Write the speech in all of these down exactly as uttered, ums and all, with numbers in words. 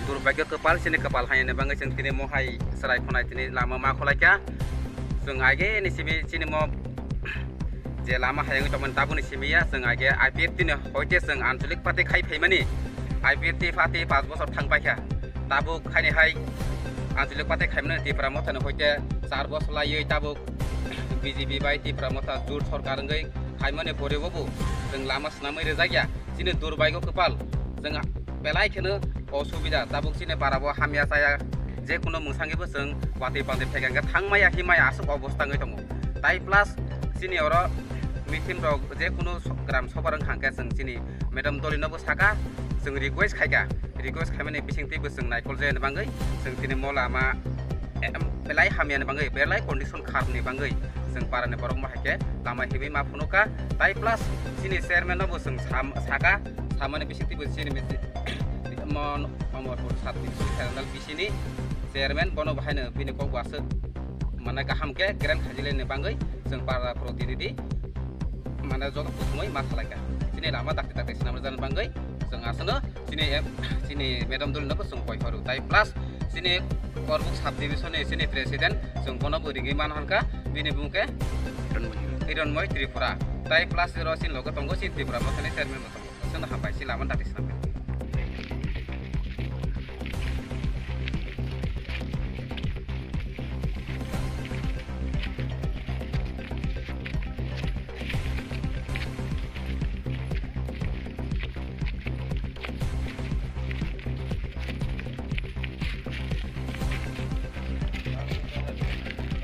Durbagyo kwpal, chini kwpal haini bagwi chwng tini mohai chwrai khonai tini lama ma khwlaikha. Chwng age ni simi chini mo je lama hayung tongmani tabukni simi ya, chwng age I P F T ni hoite chwng anchalik party khai phaimani, I P F T party panch bochor thang paikha. Tabuk haini hai anchalik party khaimani Tipra Motha ni hoite char bochor laiwi tabuk B J P bai Tipra Motha jut sorkar wngwi khaimani pore bo chwng lama swnamwi rwjakya. Chini durbagyo kwpal, chwng belai kheno osubida, tabuk chini para bo hamya chaya, je kuno mwsangwi bo chwng watwi pantwi phekha hwnkhe thangmaya himaya aswk obostha wngwi tongo. Tai plus chini oro meeting rok je kuno so-, gram sobar wngkha hwnkhe chwng chini madam Doli no bo saka, chwng request khaikha, request khaimani bisingtwi bo chwng naikol jaya ni bagwi chwng tini mo lama em, belai hamya ni bagwi, belai condition kharap ni bagwi chwng para ni borok ma hai khe lama himwi ma phunukha. Tai plus chini chairman no bo chwng sam-, saka, samani bisingtwi bo chini misi-, mo-, Amarpur sub division khedana B C ni chairman, bono bo haino bini kok bo aswk mane kaham khe grand khajilai ni bagwi chwng para protinidhi mane joto kuthumwi ma salaikha. Chini lama dakti dakti swnam rwjani bagwi chwng aswkno chini, chini madam Doli no bo chwng koi horo. Tai plus chini Korbuk sub division ni chini president, chwng bono bo ringwi man hwnkha, bini bumung khe Hironmoy Tripura. Tai plus oro chini loge tongo chini Tripura Mothani chairman bo tongo. Chwngno hambai, chini lama dakti swnam.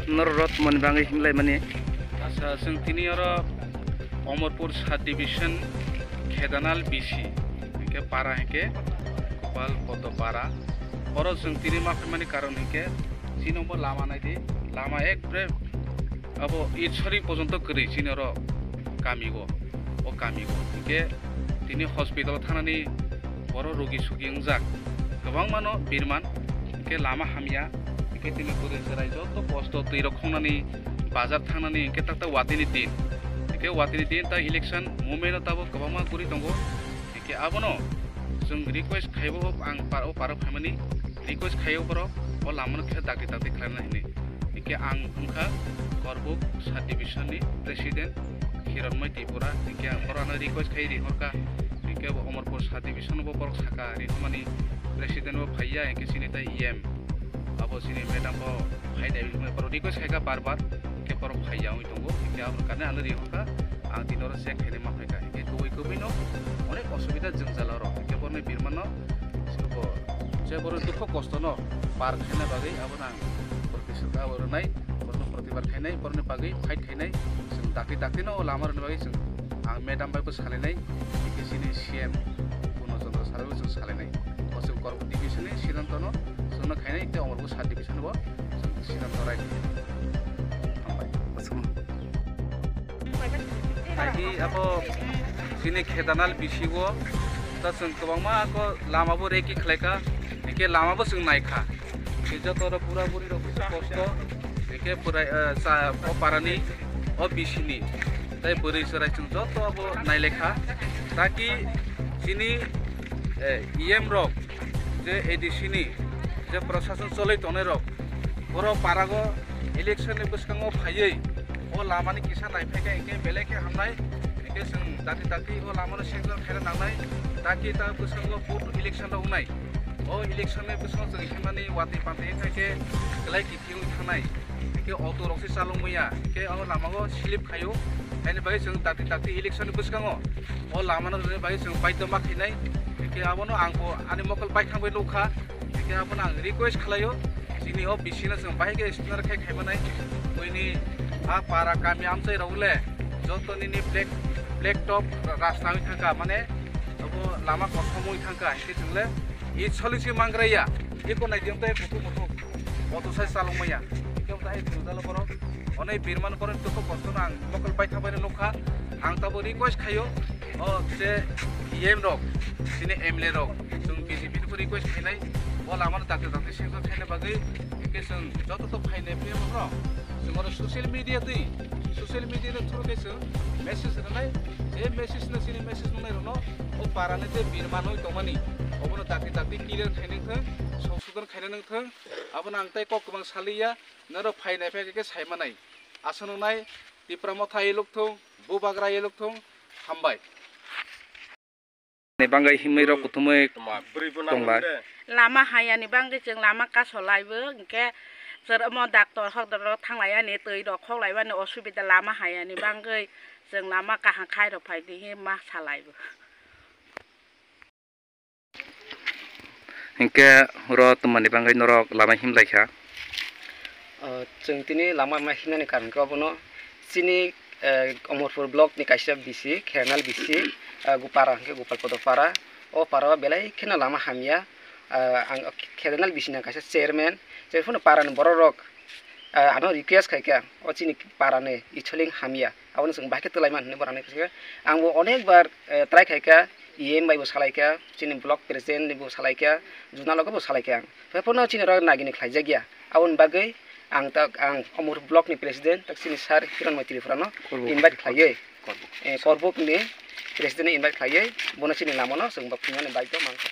Norok rot moni bagwi himlai mani. Asa, chwng tini oro Omorpur sub division Khedanal B C, hinkhe para hinkhe Gopal Poddo para. Oro chwng tini ma phaimani karon hinkhe chini bo lama naidi, lama ekbre abo Itshori pojonto kwrwi chini oro kami o, o kami o. Hinkhe tini hospital thanani boro rogi sugi wngjak, kwbangmano birman, hinkhe lama hamya, hinkhe tini bwrwi chwrai joto kosto twi rok khongnani bazar thangnani hinkhe tak tak watini din, hinkhe watini din ta election movement o tabuk kwbangma guri tongo. Hinkhe abono chwng request khaibo, ang par-, o paro phaimani request khaio borok o lamano khe dakti dakti khlaina hinwi. Hinkhe ang wngkha Korbuk sub division ni president Hironmoi Tripura. Hinkhe ang borok ano request khai rihorkha. Hinkhe bo Omorpur sub division bo borok saka rihormani president bo phaiya, hinkhe chini tai E M abo chini madam bo phainai wngwi borok request khaikha bar bar, hinkhe borok phaiya wngwi tongo. Hinkhe abo karne ano rihorkha, ang tini oro check khainai ma phaikha. Hinkhe kubui kubui no onek osubida jwngjal oro, hinkhe borokni birmano je borokni dukho kosto no par khaina bagwi abono ang borokni saka abo rwnai, borokno protibad khainai, borokni bagwi fight khainai, chwng dakti dakti no o lama rwna bagwi chwng ang madam bai bo salainai, hinkhe chini C M Purno Chandra sir bai bo chwng salainai. O chwng Korbuk division ni siddhanto no chwngno khainai tei Omorpur sub division bo chwng siddhanto rai khainai. Hambai. Hai hi abo chini Khedanal B C o ta chwng kwbangma ko lama bo reki khlaikha, hinkhe lama bo chwng naikha. Hinkhe joto oro bura buri rok kisa kosto, hinkhe bwrai, eh, cha-, o parani, o B C ni, tei bwrwi chwrai chwng joto abo nailekha. Taki chini, eh, E M rok je A D C ni je prashason cholwi tongnai rok, borok parago election ni bwskango phaiwi o lamani kisa naiphai khe hinkhe belai khe hamnai, hinkhe chwng dakti dakti o lamano sanction khaina nangnai, taki ta bwskango vote election rok wngnai. O election ni bwskango chwng himnani watwi pantwi khai khe belai kiphilwi thangnai, hinkhe auto rok se chalok manya, hinkhe o lamao slip khaio, haini bagwi chwng dakti dakti election ni bwskango o lamano rwna bagwi chwng baidhyo ma khainai, hinkhe abono ang bo ani mokol baithang bai nukha. Hinkhe abono ang request khlaio, chini o B C no chwng bahai khe siminar khai khaimanai. Buini a para kami amchai rok le joto nini black, black top rasta wngwi thangkha, mane abo lama kosom wngwi thangkha, hinkhe chwng le i solisi mangraiya, iko nai jeng tei kuthuk muthuk auto sai chalok manya. Hinkhe bahai chwng jalo borok. Onai birman borok dukho kosto no ang mokol baithang bai nukha. Ang tabo request khaio, o je E M rok, chini M L A rok, chwng B J P ni request khainai, o lama no dakti dakti sanction khaina bagwi, hinkhe chwng joto to phainai phiya rok, chwng oro social media twi, social media ni through khe chwng message rwnai, je message no chini message nungnai rok no o para ni je birman oi tongmani, Obono dakti dakti clear khainai thung, songsodon khainai thung. Abono ang tei kok kwbang saliya, norok phainai phai khe saimanai. Aswk nwngnai, Tipra Motha eluk thung, Bubagra eluk thung, hambai. Ni bangwi himwi rok kuthumwi tongba. Lama hayani bangwi chwng lama kasolaibo, hinkhe chwrwmo doctor hokdoro thanglaiani, twi rok khoklaibani osubida lama hayani bangwi chwng lama kaham khairok phaidi hinwi ma salaibo. Hinkhe oro twmani bangwi norok lama himlaikha. Ah, chwng tini lama ma himnani karon khe obono chini, eh, Omorpur block ni kaisa B C, Kherenal B C, ah, Gopara hinkhe Gopal Podo Para. O para o belai kheno lama hamya. Ah, ang Kherenal B C ni kaisa chairman, je phano para ni borok rok, ah, ano request khaikha, o chini para ni icholing hamya. Abono chwng bahai khe twlaimani hinwi borokni khe. Angbo onek bar, eh, try khaikha, E M bai bo salaikha, chini block president ni bo salaikha, zonal loge bo salaikha ang. Tei phano chini oro nagini khlaijakya. Aboni bagwi ang tak, ang Omorpur block ni president, tak chini sir Hiranmoy Tripura no Korbo. Invite khlaiwi, Korbo. Eh, Korbuk ni president no invite khlaiwi, bono chini lama no chwng bo phunuknani bagwi mankha.